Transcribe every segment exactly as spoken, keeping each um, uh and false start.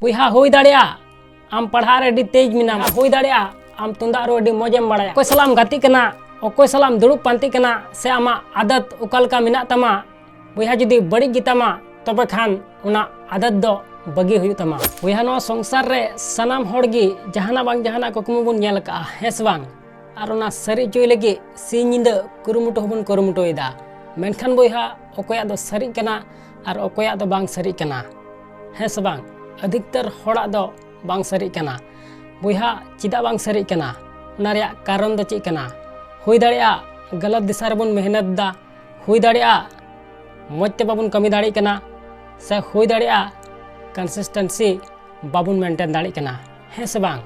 ᱵᱚᱭᱦᱟ, ᱦᱩᱭ ᱫᱟᱲᱮᱭᱟᱜᱼᱟ ᱟᱢ ᱯᱟᱲᱦᱟᱜ ᱨᱮ ᱟᱹᱰᱤ ᱛᱮᱡᱽ ᱢᱮᱱᱟᱢᱟ, ᱦᱩᱭ ᱫᱟᱲᱮᱭᱟᱜᱼᱟ ᱟᱢ ᱛᱩᱢᱫᱟᱜ ᱨᱩ ᱟᱹᱰᱤ ᱢᱚᱡᱽ ᱮᱢ ᱵᱟᱲᱟᱭᱟ, ᱚᱠᱚᱭ ᱥᱟᱞᱟᱜ ᱮᱢ ᱜᱟᱛᱮᱜ ᱠᱟᱱᱟ, ᱚᱠᱚᱭ ᱥᱟᱞᱟᱜ ᱮᱢ ᱫᱩᱲᱩᱵ ᱯᱟᱱᱛᱮᱜ ᱠᱟᱱᱟ, ᱥᱮ ᱟᱢᱟᱜ ᱟᱫᱟᱛ ᱚᱠᱟ ᱞᱮᱠᱟ ᱢᱮᱱᱟᱜ ᱛᱟᱢᱟ, ᱵᱚᱭᱦᱟ ᱡᱩᱫᱤ ᱵᱟᱹᱲᱤᱡ ᱜᱮᱛᱟᱢᱟ, ᱛᱚᱵᱮ ᱠᱷᱟᱱ ᱚᱱᱟ ᱟᱫᱟᱛ ᱫᱚ ᱵᱟᱹᱜᱤ ᱦᱩᱭᱩᱜ ᱛᱟᱢᱟ᱾ ᱵᱚᱭᱦᱟ, ᱱᱚᱣᱟ ᱥᱚᱝᱥᱟᱨ ᱨᱮ ᱥᱟᱱᱟᱢ ᱦᱚᱲ ᱜᱮ ᱡᱟᱦᱟᱱᱟᱜ ᱵᱟᱝ ᱡᱟᱦᱟᱱᱟᱜ ᱠᱩᱠᱢᱩ ᱵᱚᱱ ᱧᱮᱞ ᱟᱠᱟᱫᱼᱟ, ᱦᱮᱸ ᱥᱮ ᱵᱟᱝ? ᱟᱨ ᱚᱱᱟ ᱥᱟᱹᱨᱤ ᱦᱚᱪᱚᱭ ᱞᱟᱹᱜᱤᱫ ᱥᱤᱧ ᱧᱤᱫᱟᱹ ᱠᱩᱨᱩᱢᱩᱴᱩ ᱦᱚᱸᱵᱚᱱ ᱠᱩᱨᱩᱢᱩᱴᱩᱭᱮᱫᱟ᱾ ᱢᱮᱱᱠᱷᱟᱱ ᱵᱚᱭᱦᱟ, ᱚᱠᱚᱭᱟᱜ ᱫᱚ ᱥᱟᱹᱨᱤᱜ ᱠᱟᱱᱟ ᱟᱨ ᱚᱠᱚᱭᱟᱜ ᱫᱚ ᱵᱟᱝ ᱥᱟᱹᱨᱤᱜ ᱠᱟᱱᱟ, ᱦᱮᱸ ᱥᱮ ᱵᱟᱝ? ᱟᱹᱫᱷᱤᱠᱛᱟᱨ ᱦᱚᱲᱟᱜ ᱫᱚ ᱵᱟᱝ ᱥᱟᱹᱨᱤᱜ ᱠᱟᱱᱟ᱾ ᱵᱚᱭᱦᱟ, ᱪᱮᱫᱟᱜ ᱵᱟᱝ ᱥᱟᱹᱨᱤᱜ ᱠᱟᱱᱟ? ᱚᱱᱟ ᱨᱮᱭᱟᱜ ᱠᱟᱨᱚᱱ ᱫᱚ ᱪᱮᱫ ᱠᱟᱱᱟ? ᱦᱩᱭ ᱫᱟᱲᱮᱭᱟᱜᱼᱟ ᱜᱟᱞᱟᱛ ᱫᱤᱥᱟ ᱨᱮᱵᱚᱱ ᱢᱮᱦᱱᱚᱛ ᱫᱟ, ᱦᱩᱭ ᱫᱟᱲᱮᱭᱟᱜᱼᱟ ᱢᱚᱡᱽ ᱛᱮ ᱵᱟᱵᱚᱱ ᱠᱟᱹᱢᱤ ᱫᱟᱲᱮᱭᱟᱜ ᱠᱟᱱᱟ, ᱥᱮ ᱦᱩᱭ ᱫᱟᱲᱮᱭᱟᱜᱼᱟ ᱠᱚᱱᱥᱤᱥᱴᱮᱱᱥᱤ ᱵᱟᱵᱚᱱ ᱢᱮᱱᱴᱮᱱ ᱫᱟᱲᱮᱭᱟᱜ ᱠᱟᱱᱟ, ᱦᱮᱸ ᱥᱮ ᱵᱟᱝ?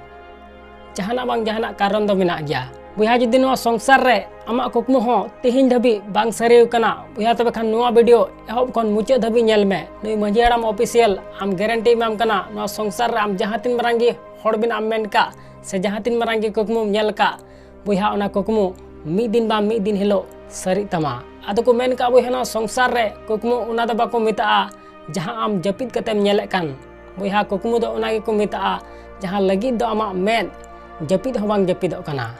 ᱡᱟᱦᱟᱱᱟᱜ ᱵᱟᱝ ᱡᱟᱦᱟᱱᱟᱜ ᱠᱟᱨᱚᱱ ᱫᱚ ᱢᱮᱱᱟᱜ ᱜᱮᱭᱟ᱾ ᱵᱚᱭᱦᱟ, ᱡᱩᱫᱤ ᱱᱚᱣᱟ ᱥᱚᱝᱥᱟᱨ ᱨᱮ ᱟᱢᱟᱜ ᱠᱩᱠᱢᱩ ᱦᱚᱸ ᱛᱮᱦᱮᱧ ᱫᱷᱟᱹᱵᱤᱡ ᱵᱟᱝ ᱥᱟᱹᱨᱤ ᱟᱠᱟᱱᱟ, ᱵᱚᱭᱦᱟ, ᱛᱚᱵᱮ ᱠᱷᱟᱱ ᱱᱚᱣᱟ ᱵᱷᱤᱰᱤᱭᱳ ᱮᱦᱚᱵ ᱠᱷᱚᱱ ᱢᱩᱪᱟᱹᱫ ᱫᱷᱟᱹᱵᱤᱡ ᱧᱮᱞ ᱢᱮ᱾ ᱱᱩᱭ ᱢᱟᱹᱡᱷᱤ ᱦᱟᱲᱟᱢ ᱚᱯᱷᱤᱥᱤᱭᱟᱞ ᱟᱢ ᱜᱮᱨᱮᱱᱴᱤ ᱮᱢᱟᱢ ᱠᱟᱱᱟ, ᱱᱚᱣᱟ ᱥᱚᱝᱥᱟᱨ ᱨᱮ ᱟᱢ ᱡᱟᱦᱟᱸ ᱛᱤᱱ ᱢᱟᱨᱟᱝ ᱜᱮ ᱦᱚᱲ ᱵᱮᱱᱟᱜ ᱮᱢ ᱢᱮᱱ ᱠᱟᱜ, ᱥᱮ ᱡᱟᱦᱟᱸ ᱛᱤᱱ ᱢᱟᱨᱟᱝ ᱜᱮ ᱠᱩᱠᱢᱩᱢ ᱧᱮᱞ ᱠᱟᱜ, ᱵᱚᱭᱦᱟ, ᱚᱱᱟ ᱠᱩᱠᱢᱩ ᱢᱤᱫ ᱫᱤᱱ ᱵᱟᱝ ᱢᱤᱫ ᱫᱤᱱ ᱦᱤᱞᱳᱜ ᱥᱟᱹᱨᱤᱜ ᱛᱟᱢᱟ᱾ ᱟᱫᱚ ᱠᱚ ᱢᱮᱱ ᱠᱟᱜ, ᱵᱚᱭᱦᱟ, ᱱᱚᱣᱟ ᱥᱚᱝᱥᱟᱨ ᱨᱮ ᱠᱩᱠᱢᱩ ᱚᱱᱟ ᱫᱚ ᱵᱟᱠᱚ ᱢᱮᱛᱟᱜᱼᱟ ᱡᱟᱦᱟᱸ ᱟᱢ ᱡᱟᱹᱯᱤᱫ ᱠᱟᱛᱮᱢ ᱧᱮᱞᱮᱫ ᱠᱟᱱ᱾ ᱵᱚᱭᱦᱟ, ᱠᱩᱠᱢᱩ ᱫᱚ ᱚᱱᱟ ᱜᱮᱠᱚ ᱢᱮᱛᱟᱜᱼᱟ ᱡᱟᱦᱟᱸ ᱞᱟᱹᱜᱤᱫ ᱫᱚ ᱟᱢᱟᱜ ᱢᱮᱫ ᱡᱟᱹᱯᱤᱫ ᱦᱚᱸ ᱵᱟᱝ ᱡᱟᱹᱯᱤᱫᱚᱜ ᱠᱟᱱᱟ᱾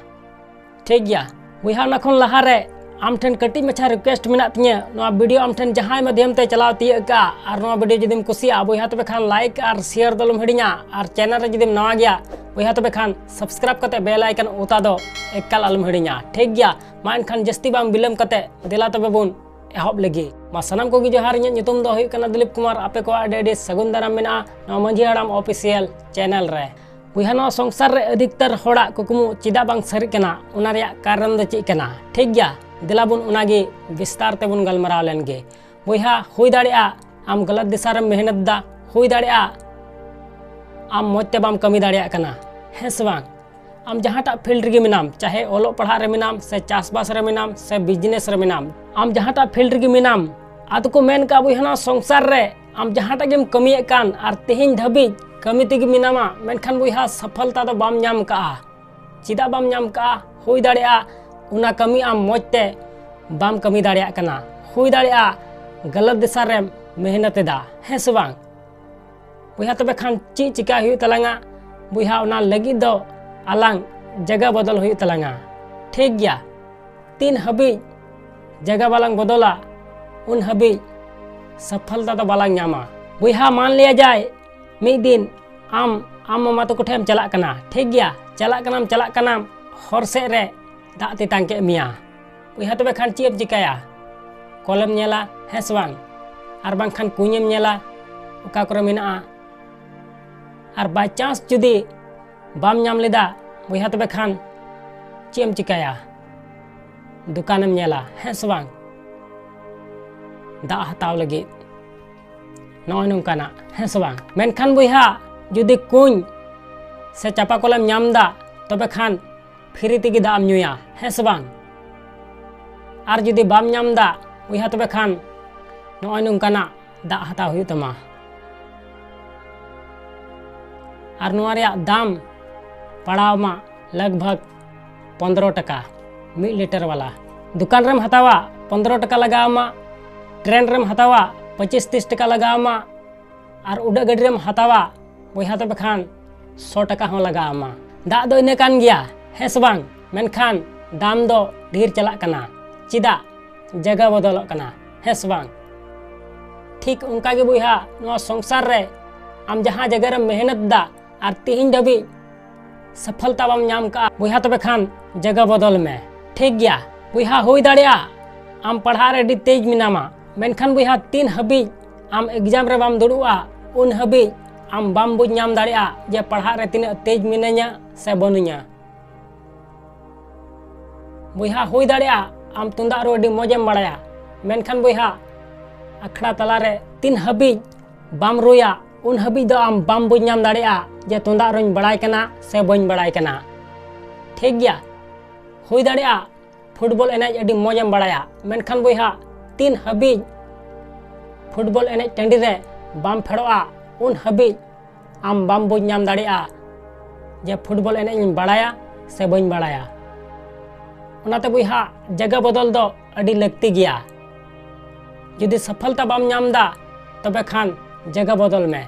ᱴᱷᱤᱠ ᱜᱮᱭᱟ ᱵᱚᱭᱦᱟ, ᱚᱱᱟ ᱠᱷᱚᱱ ᱞᱟᱦᱟᱨᱮ ᱟᱢ ᱴᱷᱮᱱ ᱠᱟᱹᱴᱤᱡ ᱢᱟᱪᱷᱟ ᱨᱤᱠᱩᱭᱮᱥᱴ ᱢᱮᱱᱟᱜ ᱛᱤᱧᱟᱹ, ᱱᱚᱣᱟ ᱵᱷᱤᱰᱤᱭᱳ ᱟᱢ ᱴᱷᱮᱱ ᱡᱟᱦᱟᱸᱭ ᱢᱟᱫᱽᱫᱷᱚᱢ ᱛᱮ ᱪᱟᱞᱟᱣ ᱛᱤᱭᱟᱹᱜ ᱠᱟᱜᱼᱟ ᱟᱨ ᱱᱚᱣᱟ ᱵᱷᱤᱰᱤᱭᱳ ᱡᱩᱫᱤᱢ ᱠᱩᱥᱤᱭᱟᱜᱼᱟ, ᱵᱚᱭᱦᱟ, ᱛᱚᱵᱮ ᱠᱷᱟᱱ ᱞᱟᱭᱤᱠ ᱟᱨ ᱥᱮᱭᱟᱨ ᱫᱚ ᱟᱞᱚᱢ ᱦᱤᱲᱤᱧᱟ᱾ ᱟᱨ ᱪᱮᱱᱮᱞ ᱨᱮ ᱡᱩᱫᱤᱢ ᱱᱟᱣᱟ ᱜᱮᱭᱟ, ᱵᱚᱭᱦᱟ, ᱛᱚᱵᱮ ᱠᱷᱟᱱ ᱥᱟᱵᱥᱠᱨᱟᱭᱤᱵ ᱠᱟᱛᱮ ᱵᱮᱞ ᱟᱭᱠᱚᱱ ᱚᱛᱟ ᱫᱚ ᱮᱠᱟᱞ ᱟᱞᱚᱢ ᱦᱤᱲᱤᱧᱟ᱾ ᱴᱷᱤᱠ ᱜᱮᱭᱟ, ᱢᱟ ᱮᱱᱠᱷᱟᱱ ᱡᱟᱹᱥᱛᱤ ᱵᱟᱝ ᱵᱤᱞᱚᱢ ᱠᱟᱛᱮ ᱫᱮᱞᱟ ᱛᱚᱵᱮ ᱵᱚᱱ ᱮᱦᱚᱵ ᱞᱮᱜᱮ᱾ ᱢᱟ ᱥᱟᱱᱟᱢ ᱠᱚᱜᱮ ᱡᱚᱦᱟᱨ, ᱤᱧᱟᱹᱜ ᱧᱩᱛᱩᱢ ᱫᱚ ᱦᱩᱭᱩᱜ ᱠᱟᱱᱟ ᱫᱤᱞᱤᱯ ᱠᱩᱢᱟᱨ᱾ ᱟᱯᱮ ᱠᱚᱣᱟᱜ ᱟᱹᱰᱤ ᱟᱹᱰᱤ ᱥᱟᱹᱜᱩᱱ ᱫᱟᱨᱟᱢ ᱢᱮᱱᱟᱜᱼᱟ ᱱᱚᱣᱟ ᱢᱟᱹᱡᱷᱤ ᱦᱟᱲᱟᱢ ᱚᱯᱷᱤᱥᱤᱭᱟᱞ ᱪᱮᱱᱮᱞ ᱨᱮ᱾ ᱵᱚᱭᱦᱟ, ᱱᱚᱣᱟ ᱥᱚᱝᱥᱟᱨ ᱨᱮ ᱟᱹᱫᱷᱤᱠᱛᱟᱨ ᱦᱚᱲᱟᱜ ᱠᱩᱠᱢᱩ ᱪᱮᱫᱟᱜ ᱵᱟᱝ ᱥᱟᱹᱨᱤᱜ ᱠᱟᱱᱟ, ᱚᱱᱟ ᱨᱮᱭᱟᱜ ᱠᱟᱨᱚᱱ ᱫᱚ ᱪᱮᱫ ᱠᱟᱱᱟ? ᱴᱷᱤᱠ ᱜᱮᱭᱟ, ᱫᱮᱞᱟ ᱵᱚᱱ ᱚᱱᱟᱜᱮ ᱵᱤᱥᱛᱟᱨ ᱛᱮᱵᱚᱱ ᱜᱟᱞᱢᱟᱨᱟᱣ ᱞᱮᱱ ᱜᱮ᱾ ᱵᱚᱭᱦᱟ, ᱦᱩᱭ ᱫᱟᱲᱮᱭᱟᱜᱼᱟ ᱟᱢ ᱜᱟᱞᱟᱛ ᱫᱤᱥᱟ ᱨᱮᱢ ᱢᱮᱦᱱᱚᱛ ᱫᱟ, ᱦᱩᱭ ᱫᱟᱲᱮᱭᱟᱜᱼᱟ ᱟᱢ ᱢᱚᱡᱽ ᱛᱮ ᱵᱟᱢ ᱠᱟᱹᱢᱤ ᱫᱟᱲᱮᱭᱟᱜ ᱠᱟᱱᱟ, ᱦᱮᱸ ᱥᱮ ᱵᱟᱝ? ᱟᱢ ᱡᱟᱦᱟᱸᱴᱟᱜ ᱯᱷᱤᱞᱰ ᱨᱮᱜᱮ ᱢᱮᱱᱟᱢ, ᱪᱟᱦᱮ ᱚᱞᱚᱜ ᱯᱟᱲᱦᱟᱜ ᱨᱮ ᱢᱮᱱᱟᱢ, ᱥᱮ ᱪᱟᱥᱵᱟᱥ ᱨᱮ ᱢᱮᱱᱟᱢ, ᱥᱮ ᱵᱤᱡᱽᱱᱮᱥ ᱨᱮ ᱢᱮᱱᱟᱢ, ᱟᱢ ᱡᱟᱦᱟᱸᱴᱟᱜ ᱯᱷᱤᱞᱰ ᱨᱮᱜᱮ ᱢᱮᱱᱟᱢ, ᱟᱫᱚ ᱠᱚ ᱢᱮᱱ ᱠᱟᱜᱼᱟ, ᱵᱚᱭᱦᱟ, ᱱᱚᱣᱟ ᱥᱚᱝᱥᱟᱨ ᱨᱮ ᱟᱢ ᱡᱟᱦᱟᱸᱴᱟᱜ ᱜᱮᱢ ᱠᱟᱹᱢᱤᱭᱮᱫ ᱠᱟᱱ ᱟᱨ ᱛᱮᱦᱮᱧ ᱫᱷᱟᱹᱵᱤᱡ ᱠᱟᱹᱢᱤ ᱛᱮᱜᱮ ᱢᱮᱱᱟᱢᱟ, ᱢᱮᱱᱠᱷᱟᱱ, ᱵᱚᱭᱦᱟ, ᱥᱚᱯᱷᱚᱞᱛᱟ ᱫᱚ ᱵᱟᱢ ᱧᱟᱢ ᱠᱟᱜᱼᱟ᱾ ᱪᱮᱫᱟᱜ ᱵᱟᱢ ᱧᱟᱢ ᱠᱟᱜᱼᱟ? ᱦᱩᱭ ᱫᱟᱲᱮᱭᱟᱜᱼᱟ ᱚᱱᱟ ᱠᱟᱹᱢᱤ ᱟᱢ ᱢᱚᱡᱽ ᱛᱮ ᱵᱟᱢ ᱠᱟᱹᱢᱤ ᱫᱟᱲᱮᱭᱟᱜ ᱠᱟᱱᱟ, ᱦᱩᱭ ᱫᱟᱲᱮᱭᱟᱜᱼᱟ ᱜᱟᱞᱟᱛ ᱫᱤᱥᱟ ᱨᱮᱢ ᱢᱮᱦᱱᱚᱛ ᱮᱫᱟ, ᱦᱮᱸ ᱥᱮ ᱵᱟᱝ? ᱵᱚᱭᱦᱟ, ᱛᱚᱵᱮ ᱠᱷᱟᱱ ᱪᱮᱫ ᱪᱤᱠᱟ ᱦᱩᱭᱩᱜ ᱛᱟᱞᱟᱝᱟ? ᱵᱚᱭᱦᱟ, ᱚᱱᱟ ᱞᱟᱹᱜᱤᱫ ᱫᱚ ᱟᱞᱟᱝ ᱡᱟᱭᱜᱟ ᱵᱚᱫᱚᱞ ᱦᱩᱭᱩᱜ ᱛᱟᱞᱟᱝᱟ᱾ ᱴᱷᱤᱠ ᱜᱮᱭᱟ, ᱛᱤᱱ ᱦᱟᱹᱵᱤᱡ ᱡᱟᱭᱜᱟ ᱵᱟᱞᱟᱝ ᱵᱚᱫᱚᱞᱟ, ᱩᱱ ᱦᱟᱹᱵᱤᱡ ᱥᱟᱯᱷᱚᱞᱛᱟ ᱫᱚ ᱵᱟᱞᱟᱝ ᱧᱟᱢᱟ᱾ ᱵᱚᱭᱦᱟ, ᱢᱟᱱ ᱞᱤᱭᱟ ᱡᱟᱭ ᱢᱤᱫ ᱫᱤᱱ ᱟᱢ ᱟᱢ ᱢᱟᱢᱟ ᱛᱟᱠᱚ ᱴᱷᱮᱱ ᱮᱢ ᱪᱟᱞᱟᱜ ᱠᱟᱱᱟ, ᱴᱷᱤᱠ ᱜᱮᱭᱟ, ᱪᱟᱞᱟᱜ ᱠᱟᱱᱟᱢ ᱪᱟᱞᱟᱜ ᱠᱟᱱᱟᱢ, ᱦᱚᱨ ᱥᱮᱫ ᱨᱮ ᱫᱟᱜ ᱛᱮᱛᱟᱝ ᱠᱮᱫ ᱢᱮᱭᱟ᱾ ᱵᱚᱭᱦᱟ, ᱛᱚᱵᱮ ᱠᱷᱟᱱ ᱪᱮᱫ ᱮᱢ ᱪᱤᱠᱟᱹᱭᱟ? ᱠᱚᱞᱮᱢ ᱧᱮᱞᱟ, ᱦᱮᱸ ᱥᱮ ᱵᱟᱝ? ᱟᱨ ᱵᱟᱝᱠᱷᱟᱱ ᱠᱩᱧᱮᱢ ᱧᱮᱞᱟ, ᱚᱠᱟ ᱠᱚᱨᱮ ᱢᱮᱱᱟᱜᱼᱟ᱾ ᱟᱨ by chance ᱡᱩᱫᱤ ᱵᱟᱢ ᱧᱟᱢ ᱞᱮᱫᱟ, ᱵᱚᱭᱦᱟ, ᱛᱚᱵᱮ ᱠᱷᱟᱱ ᱪᱮᱫ ᱮᱢ ᱪᱤᱠᱟᱹᱭᱟ? ᱫᱚᱠᱟᱱᱮᱢ ᱧᱮᱞᱟ, ᱦᱮᱸ ᱥᱮ ᱵᱟᱝ? ᱫᱟᱜ ᱦᱟᱛᱟᱣ ᱞᱟᱹᱜᱤᱫ, ᱱᱚᱜᱼᱚᱭ ᱱᱚᱝᱠᱟᱱᱟᱜ, ᱦᱮᱸ ᱥᱮ ᱵᱟᱝ? ᱢᱮᱱᱠᱷᱟᱱ ᱵᱚᱭᱦᱟ, ᱡᱩᱫᱤ ᱠᱩᱧ ᱥᱮ ᱪᱟᱯᱟ ᱠᱚᱞᱮᱢ ᱧᱟᱢ ᱮᱫᱟ, ᱛᱚᱵᱮ ᱠᱷᱟᱱ free ᱛᱮᱜᱮ ᱫᱟᱜ ᱮᱢ ᱧᱩᱭᱟ, ᱦᱮᱸ ᱥᱮ ᱵᱟᱝ? ᱟᱨ ᱡᱩᱫᱤ ᱵᱟᱢ ᱧᱟᱢ ᱮᱫᱟ, ᱵᱚᱭᱦᱟ, ᱛᱚᱵᱮ ᱠᱷᱟᱱ ᱱᱚᱜᱼᱚᱭ ᱱᱚᱝᱠᱟᱱᱟᱜ ᱫᱟᱜ ᱦᱟᱛᱟᱣ ᱦᱩᱭᱩᱜ ᱛᱟᱢᱟ᱾ ᱟᱨ ᱱᱚᱣᱟ ᱨᱮᱭᱟᱜ ᱫᱟᱢ ᱯᱟᱲᱟᱣ ᱟᱢᱟ ᱞᱟᱜᱽ ᱵᱷᱟᱜᱽ ᱯᱚᱱᱫᱽᱨᱚ ᱴᱟᱠᱟ, ᱢᱤᱫ ᱞᱤᱴᱟᱨ ᱵᱟᱞᱟ᱾ ᱫᱚᱠᱟᱱ ᱨᱮᱢ ᱦᱟᱛᱟᱣᱟ, ᱯᱚᱱᱫᱽᱨᱚ ᱴᱟᱠᱟ ᱞᱟᱜᱟᱣ ᱟᱢᱟ᱾ ᱴᱨᱮᱱ ᱨᱮᱢ ᱦᱟᱛᱟᱣᱟ, ᱯᱚᱸᱪᱤᱥ ᱛᱤᱥ ᱴᱟᱠᱟ ᱞᱟᱜᱟᱣ ᱟᱢᱟ᱾ ᱟᱨ ᱩᱰᱟᱹᱜ ᱜᱟᱹᱰᱤ ᱨᱮᱢ ᱦᱟᱛᱟᱣᱟ, ᱵᱚᱭᱦᱟ, ᱛᱚᱵᱮ ᱠᱷᱟᱱ ᱥᱚ ᱴᱟᱠᱟ ᱦᱚᱸ ᱞᱟᱜᱟᱣ ᱟᱢᱟ᱾ ᱫᱟᱜ ᱫᱚ ᱤᱱᱟᱹ ᱠᱟᱱ ᱜᱮᱭᱟ, ᱦᱮᱸ ᱥᱮ ᱵᱟᱝ? ᱢᱮᱱᱠᱷᱟᱱ ᱫᱟᱢ ᱫᱚ ᱰᱷᱮᱨ ᱪᱟᱞᱟᱜ ᱠᱟᱱᱟ᱾ ᱪᱮᱫᱟᱜ? ᱡᱟᱭᱜᱟ ᱵᱚᱫᱚᱞᱚᱜ ᱠᱟᱱᱟ, ᱦᱮᱸ ᱥᱮ ᱵᱟᱝ? ᱴᱷᱤᱠ ᱚᱱᱠᱟ ᱜᱮ ᱵᱚᱭᱦᱟ, ᱱᱚᱣᱟ ᱥᱚᱝᱥᱟᱨ ᱨᱮ ᱟᱢ ᱡᱟᱦᱟᱸ ᱡᱟᱭᱜᱟ ᱨᱮᱢ ᱢᱮᱦᱱᱚᱛ ᱫᱟ ᱟᱨ ᱛᱮᱦᱮᱧ ᱫᱷᱟᱹᱵᱤᱡ ᱥᱟᱯᱷᱚᱞᱛᱟ ᱵᱟᱢ ᱧᱟᱢ ᱠᱟᱜᱼᱟ, ᱵᱚᱭᱦᱟ, ᱛᱚᱵᱮ ᱠᱷᱟᱱ ᱡᱟᱭᱜᱟ ᱵᱚᱫᱚᱞ ᱢᱮ᱾ ᱴᱷᱤᱠ ᱜᱮᱭᱟ ᱵᱚᱭᱦᱟ, ᱦᱩᱭ ᱫᱟᱲᱮᱭᱟᱜᱼᱟ ᱟᱢ ᱯᱟᱲᱦᱟᱜ ᱨᱮ ᱟᱹᱰᱤ ᱛᱮᱡᱽ ᱢᱮᱱᱟᱢᱟ, ᱢᱮᱱᱠᱷᱟᱱ ᱵᱚᱭᱦᱟ, ᱛᱤᱱ ᱦᱟᱹᱵᱤᱡ ᱟᱢ exam ᱨᱮ ᱵᱟᱢ ᱫᱩᱲᱩᱵᱼᱟ, ᱩᱱ ᱦᱟᱹᱵᱤᱡ ᱟᱢ ᱵᱟᱢ ᱵᱩᱡᱽ ᱧᱟᱢ ᱫᱟᱲᱮᱭᱟᱜᱼᱟ ᱡᱮ ᱯᱟᱲᱦᱟᱜ ᱨᱮ ᱛᱤᱱᱟᱹᱜ ᱛᱮᱡᱽ ᱢᱮᱱᱟᱹᱧᱟ ᱥᱮ ᱵᱟᱹᱱᱩᱧᱟ᱾ ᱵᱚᱭᱦᱟ, ᱦᱩᱭ ᱫᱟᱲᱮᱭᱟᱜᱼᱟ ᱟᱢ ᱛᱩᱢᱫᱟᱜ ᱨᱩ ᱟᱹᱰᱤ ᱢᱚᱡᱮᱢ ᱵᱟᱲᱟᱭᱟ, ᱢᱮᱱᱠᱷᱟᱱ ᱵᱚᱭᱦᱟ, ᱟᱠᱷᱲᱟ ᱛᱟᱞᱟᱨᱮ ᱛᱤᱱ ᱦᱟᱹᱵᱤᱡ ᱵᱟᱢ ᱨᱩᱭᱟ, ᱩᱱ ᱦᱟᱹᱵᱤᱡ ᱫᱚ ᱟᱢ ᱵᱟᱢ ᱵᱩᱡᱽ ᱧᱟᱢ ᱫᱟᱲᱮᱭᱟᱜᱼᱟ ᱡᱮ ᱛᱩᱢᱫᱟᱜ ᱨᱩᱧ ᱵᱟᱲᱟᱭ ᱠᱟᱱᱟ ᱥᱮ ᱵᱟᱹᱧ ᱵᱟᱲᱟᱭ ᱠᱟᱱᱟ᱾ ᱴᱷᱤᱠ ᱜᱮᱭᱟ, ᱦᱩᱭ ᱫᱟᱲᱮᱭᱟᱜᱼᱟ ᱯᱷᱩᱴᱵᱚᱞ ᱮᱱᱮᱡ ᱟᱹᱰᱤ ᱢᱚᱡᱮᱢ ᱵᱟᱲᱟᱭᱟ, ᱢᱮᱱᱠᱷᱟᱱ ᱵᱚᱭᱦᱟ, ᱛᱤᱱ ᱦᱟᱹᱵᱤᱡ ᱯᱷᱩᱴᱵᱚᱞ ᱮᱱᱮᱡ ᱴᱟᱺᱰᱤ ᱨᱮ ᱵᱟᱢ ᱯᱷᱮᱰᱚᱜᱼᱟ, ᱩᱱ ᱦᱟᱹᱵᱤᱡ ᱟᱢ ᱵᱟᱢ ᱵᱩᱡᱽ ᱧᱟᱢ ᱫᱟᱲᱮᱭᱟᱜᱼᱟ ᱡᱮ ᱯᱷᱩᱴᱵᱚᱞ ᱮᱱᱮᱡ ᱤᱧ ᱵᱟᱲᱟᱭᱟ ᱥᱮ ᱵᱟᱹᱧ ᱵᱟᱲᱟᱭᱟ᱾ ᱚᱱᱟᱛᱮ ᱵᱚᱭᱦᱟ, ᱡᱟᱭᱜᱟ ᱵᱚᱫᱚᱞ ᱫᱚ ᱟᱹᱰᱤ ᱞᱟᱹᱠᱛᱤ ᱜᱮᱭᱟ᱾ ᱡᱩᱫᱤ ᱥᱟᱯᱷᱚᱞᱛᱟ ᱵᱟᱢ ᱧᱟᱢ ᱮᱫᱟ, ᱛᱚᱵᱮ ᱠᱷᱟᱱ ᱡᱟᱭᱜᱟ ᱵᱚᱫᱚᱞ ᱢᱮ᱾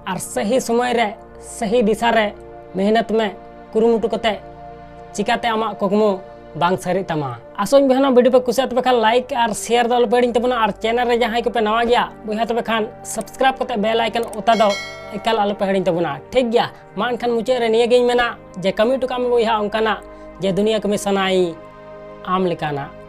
ᱟᱨ ᱥᱟᱹᱦᱤ ᱥᱚᱢᱚᱭ ᱨᱮ ᱥᱟᱹᱦᱤ ᱫᱤᱥᱟ ᱨᱮ ᱢᱮᱦᱱᱚᱛ ᱢᱮ, ᱠᱩᱨᱩᱢᱩᱴᱩ ᱠᱟᱛᱮ ᱪᱤᱠᱟᱛᱮ ᱟᱢᱟᱜ ᱠᱩᱠᱢᱩ ᱵᱟᱝ ᱥᱟᱹᱨᱤᱜ ᱛᱟᱢᱟ᱾ ᱟᱥᱚᱜ ᱟᱹᱧ ᱵᱚᱭᱦᱟ, ᱱᱚᱣᱟ video ᱯᱮ ᱠᱩᱥᱤᱭᱟᱜ ᱛᱚᱵᱮ ᱠᱷᱟᱱ like ᱟᱨ share ᱫᱚ ᱟᱞᱚᱯᱮ ᱦᱤᱲᱤᱧ ᱛᱟᱵᱚᱱᱟ, ᱟᱨ channel ᱨᱮ ᱡᱟᱦᱟᱸᱭ ᱠᱚᱯᱮ ᱱᱟᱣᱟ ᱜᱮᱭᱟ ᱵᱚᱭᱦᱟ, ᱛᱚᱵᱮ ᱠᱷᱟᱱ subscribe ᱠᱟᱛᱮ bell icon ᱚᱛᱟ ᱫᱚ ᱮᱠᱟᱞ ᱟᱞᱚᱯᱮ ᱦᱤᱲᱤᱧ ᱛᱟᱵᱚᱱᱟ, ᱴᱷᱤᱠ ᱜᱮᱭᱟ? ᱢᱟ ᱮᱱᱠᱷᱟᱱ ᱢᱩᱪᱟᱹᱫ ᱨᱮ ᱱᱤᱭᱟᱹ ᱜᱤᱧ ᱢᱮᱱᱟ ᱡᱮ ᱠᱟᱹᱢᱤ ᱦᱚᱴᱚ ᱠᱟᱜ ᱢᱮ ᱵᱚᱭᱦᱟ ᱚᱱᱠᱟᱱᱟᱜ ᱡᱮ ᱫᱩᱱᱤᱭᱟᱹ ᱠᱟᱹᱢᱤ ᱥᱟᱱᱟᱭ ᱟᱢ ᱞᱮᱠᱟᱱᱟᱜ᱾